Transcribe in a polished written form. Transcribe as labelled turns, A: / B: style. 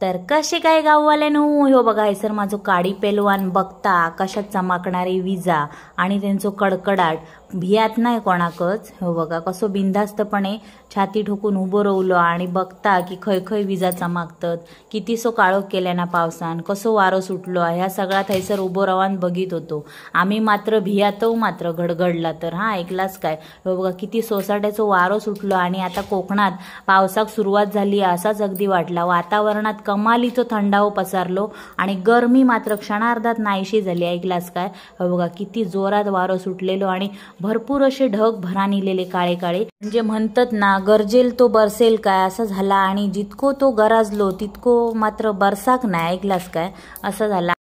A: तर कसे काय गाववाल्यानो, ह्यो बघा हैसर माझो काडी पेलवान बघता आकाशात चमकणारी विजा आणि त्यांचो कडकडाट, भियात नाही कोणाकच। हो बघा कसो बिनधास्तपणे छाती ठोकून उभो रवलो आणि बघता की खय खय विजा चमकतात, कितीसो काळोख केल्या ना पावसान, कसो वारो सुटलो, ह्या सगळा थैसर उभो रावान बघित होतो। आम्ही मात्र भियातो मात्र घडघडला तर हा ऐकलाच काय। हो बघा किती सोसाट्याचो वारो सुटलो आणि आता कोकणात पावसाक सुरुवात झाली असाच अगदी वाटला। वातावरणात कमालीचो थंडावो पसरलो आणि गरमी मात्र क्षणार्धात नाहीशी झाली, ऐकलाच काय। हो बघा किती जोरात वारो सुटलेलो आणि भरपूर असे ढग भरानिलेले काळे काळे, म्हणजे म्हणतात ना गरजेल तो बरसेल काय असं झाला आणि जितको तो गरजलो तितको मात्र बरसाक नाही, ऐकलास काय असं झाला।